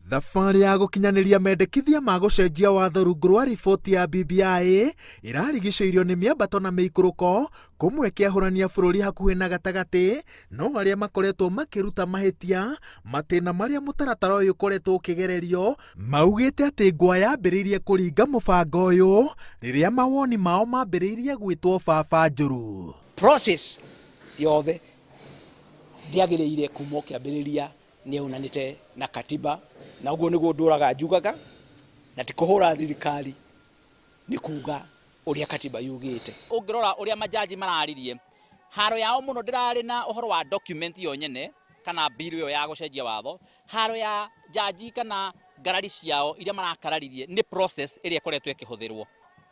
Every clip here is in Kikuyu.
Thabarĩ ya gũkinyanĩria mendekithia ma gũcenjia watho rungu rwa riboti ya BBI ĩrarigicĩirio nĩ mĩambato na mĩikũrũko, kũmwe kĩahũrania bũrũri hakuhĩ na gatagatĩ, no arĩa makoretwo makĩruta mahĩtia matĩna marĩa mũtaratara ũyũ ũkoretwo ũkĩgererio maugĩte atĩ ngwa yambĩrĩirie kũringa mũbango ũyũ rĩrĩa mawoni mao mambĩrĩirie gwĩtwo baba njũru. Process yothe ndĩagĩrĩire kuma o kĩambĩrĩria nĩ yaunanĩte na katiba, na ũguo nĩguo ndũraga njugaga, na ti kũhũra thirikari, nĩ kuga ũrĩa katiba yugĩte. Ũngĩrora ũrĩa majaji mararirie, haro yao mũno ndĩrarĩ na ũhoro wa document yo nyene kana bill ĩyo ya gũcenjia watho. Haro ya jaji kana ngarari ciao iria marakararirie nĩ process ĩrĩa ĩkoretwo ĩkĩhũthĩrwo.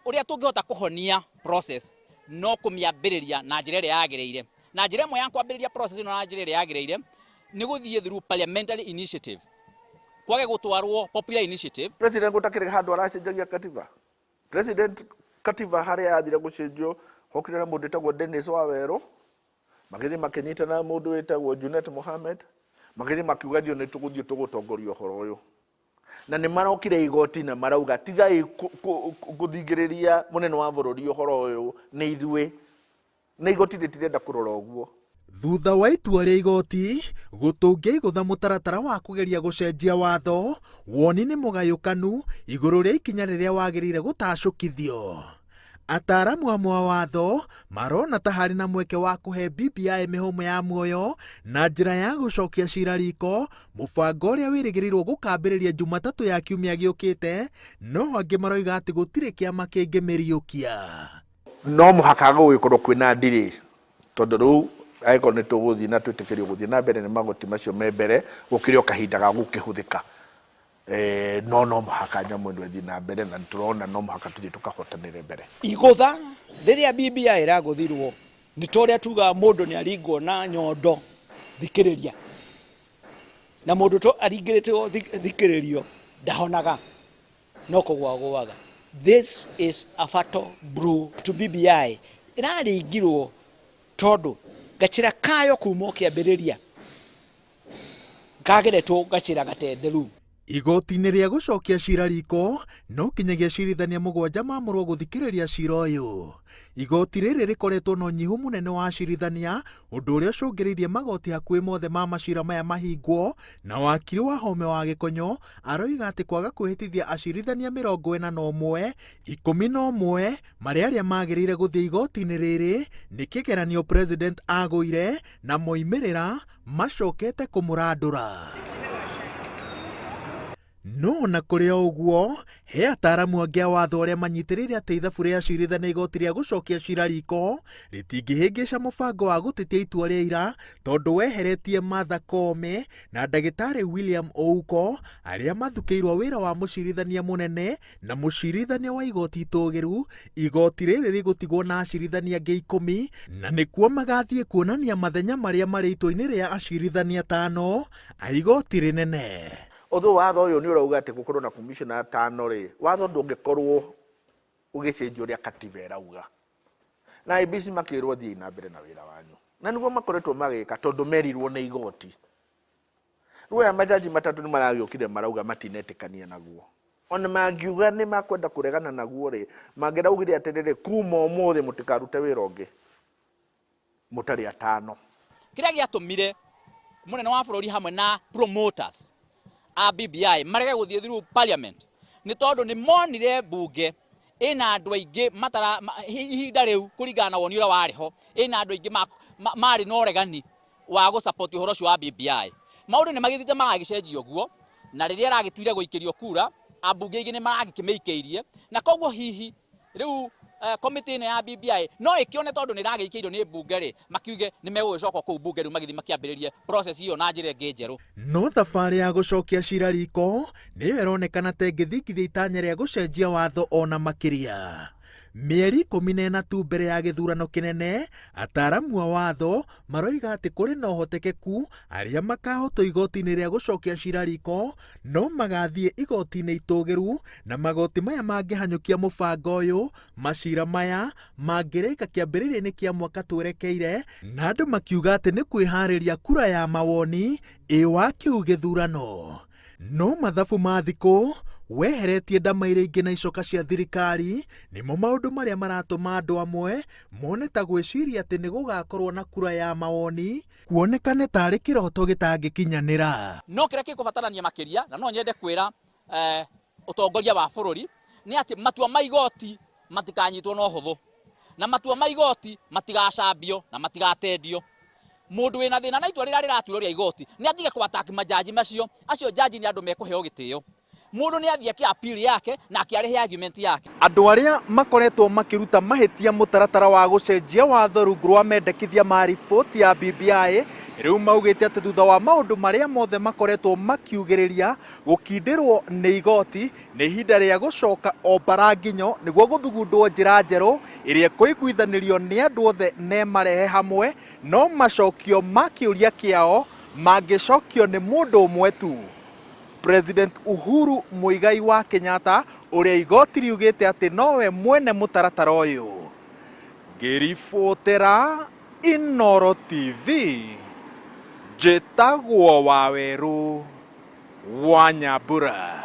Ũrĩa tũngĩhota kũhonia process no kũmĩambĩrĩria na njĩra ĩrĩa yagĩrĩire. Na njĩra ĩmwe ya kwambĩrĩria process ĩno na njĩra ĩrĩa yagĩrĩire nĩ gũthiĩ through parliamentary initiative, kwage gũtwarwo popular initiative. President gũtakĩrĩ handũ aracenjagia katiba. President katiba harĩa yathire gũcenjio hokire na mũndũ wĩtagwo Dennis Wawerũ, magĩthiĩ makĩnyitana na mũndũ wĩtagwo Junet Mohamed, magĩthiĩ makiuga ndio nĩ tũgũthiĩ tũgũtongoria ũhoro ũyũ. Na nĩ marokire igoti na marauga tigai gũthingĩrĩria mũnene wa bũrũri ũhoro ũyũ nĩ ithuĩ. Na igoti rĩtirenda kũrora ũguo. Thutha wa itua rĩa igoti gũtũngia igũtha mũtaratara wa kũgeria gũcenjia watho, woni nĩ mũgayũkanu igũrũ rĩa ikinya rĩrĩa wagĩrĩire gũtacũkithio. Ataaramu amwe a watho marona ta harĩ na mweke wa kũhe BBI mĩhũmũ ya muoyo na njĩra ya gũcokia cira riko, mũbango ũrĩa wĩrĩgĩrĩirwo gũkambĩrĩria Jumatatũ ya kiumia gĩũkĩte, no angĩ maroiga atĩ gũtirĩ kĩama kĩngĩmĩriũkia. No mũhaka gũgĩkorwo kwĩna delay tondũ rĩu angĩkorwo nĩ tũgũthiĩ na twĩtĩkĩrio gũthiĩ na mbere nĩ magoti macio me mbere gũkĩrĩ o kahinda ga gũkĩhũthĩka. No no mũhaka nyamũ ĩno ĩthiĩ na mbere na nĩtũrona no mũhaka tũthiĩ tũkahotanĩre mbere. Igũtha rĩrĩa BBI ĩragũthirwo nĩ ta ũrĩa tugaga mũndũ nĩ aringwo na nyondo thikĩrĩria, na mũndũ to aringĩrĩtwo thikĩrĩrio ndahonaga no kũgwa agũaga. This is a fatal blow to BBI. Ĩraringirwo tondũ gacĩra kayo kuma o kĩambĩrĩria kageretwo gacĩra gatenderu. Igoti-inĩ rĩa gũcokia cira riko no kinyagia acirithania mũgwanja mamũrwo gũthikĩrĩria cira ũyũ. Igoti rĩrĩ rĩkoretwo na ũnyihu mũnene wa acirithania ũndũ ũrĩa ũcũngĩrĩirie magoti hakuhĩ mothe ma macira maya mahingwo, na wakiri Wahome wa Gĩkonyo aroiga atĩ kwaga kwĩhĩtithia acirithania 41, 11 marĩ arĩa magĩrĩire gũthiĩ igoti-inĩ rĩrĩ nĩ kĩgeranio president agũire na moimĩrĩra macokete kũmũrandũra. No ona kũrĩ o ũguo, he ataaramu angĩ a watho arĩa manyitĩrĩire atĩ ithabu rĩa acirithania igoti rĩa gũcokia cira riko rĩtingĩhĩngĩca mũbango wa gũtetia itua rĩa ira tondũ weheretie Martha Koome na ndagĩtarĩ William Ouko arĩa mathukĩirwo wĩra wa mũcirithania mũnene na mũcirithania wa igoti itũgĩru. Igoti rĩrĩ rĩgũtigwo na acirithania angĩ ikũmi na nĩkuo magathiĩ kuonania mathenya marĩa marĩ itua-inĩ rĩa acirithania atano a igoti rĩnene. Although watho ũyũ nĩ ũrauga atĩ gũkorwo na commissioner atano rĩ, watho ndũngĩkorwo ũgĩcenjia ũrĩa katiba ĩrauga. Na IEBC makĩrwo thiĩi na mbere na wĩra wanyu. Na nĩguo makoretwo magĩka tondũ merirwo nĩ igoti. Rĩu aya majaji matatũ nĩ maragĩũkire marauga matinetĩkania naguo. Ona mangiuga nĩ makwenda kũregana naguo rĩ, mangĩraugire atĩrĩrĩ, kuma ũmũthĩ mũtikarute wĩra ũngĩ mũtarĩ atano. Kĩrĩa gĩatũmire mũnene wa bũrũri hamwe na promoters a BBI marege gũthiĩ through parliament nĩ tondũ nĩ monire mbunge ĩna andũ aingĩ matara ihinda rĩu kũringana na woni ũrĩa warĩ ho, ĩna andũ aingĩ marĩ na ũregani wa gũ support ũhoro ũcio wa BBI. Maũndũ nĩ magĩthiĩte magagĩcenjia ũguo, na rĩrĩa ĩragĩtuire gũikĩrio kura, ambunge aingĩ nĩ maragĩkĩmĩikĩirie, na koguo hihi rĩu komĩtĩ ĩno ya BBI no ĩkĩone tondũ nĩ ĩragĩikĩirio nĩ mbunge rĩ, makiuge nĩ megũgĩcoka kũu mbunge rĩu magĩthiĩ makĩambĩrĩrie process ĩyo na njĩra ĩngĩ njerũ. No thabarĩ ya gũcokia cira riko nĩyo ĩronekana ta ĩngĩthingithia itanya rĩa gũcenjia watho ona makĩria. Mĩeri 14 tu mbere ya gĩthurano kĩnene, ataaramu a watho maroiga atĩ kũrĩ na ũhotekeku arĩa makaahotwo igoti-inĩ rĩa gũcokia cira riko no magathiĩ igoti-inĩ itũgĩru, na magoti maya mangĩhanyũkia mũbango ũyũ, macira maya mangĩrĩka kĩambĩrĩria-inĩ kĩa mwaka twerekeire, na andũ makiuga atĩ nĩ kwĩharĩria kura ya mawoni ĩ wa kĩu gĩthurano. No mathabu ma thikũ weheretie ndama iria ingĩ na icoka cia thirikari nĩmo maũndũ marĩa maratũma andũ amwe mone ta gwĩciria atĩ nĩ gũgakorwo na kura ya mawoni kuonekane tarĩ kĩroto gĩtangĩkinyanĩra. No kĩrĩa gĩkũbatarania makĩria, na no nyende kwĩra ũtongoria wa bũrũri, nĩ atĩ matua ma igoti matikanyitwo na ũhũthũ, na matua ma igoti matigacambio na matigatendio. Mũndũ wĩna thĩna na itua rĩrĩa rĩratuirwo rĩa igoti nĩ atige kũ-attack majaji macio. Acio jaji nĩ andũ mekũheo gĩtĩo. Mũndũ nĩ athiĩ ake appeal yake na akĩarĩhe argument yake. Andũ arĩa makoretwo makĩruta mahĩtia mũtaratara wa gũcenjia watho rungu rwa mendekithia ma riboti ya BBI rĩu maugĩte atĩ thutha wa maũndũ marĩa mothe makoretwo makiugĩrĩria gũkindĩrwo nĩ igoti nĩ ihinda rĩa gũcoka o mbara nginyo nĩguo gũthugundwo njĩra njerũ ĩrĩa ĩkũiguithanĩrio nĩ andũ othe na ĩmarehe hamwe, no macokio ma kĩũria kĩao mangĩcokio nĩ mũndũ ũmwe tu, President Uhuru Muigai wa Kenyatta, ũrĩa igoti riugĩte atĩ nowe mwene mũtaratara ũyũ. Ngĩribotera Inooro TV, njĩtagwo Wawerũ wa Nyambura.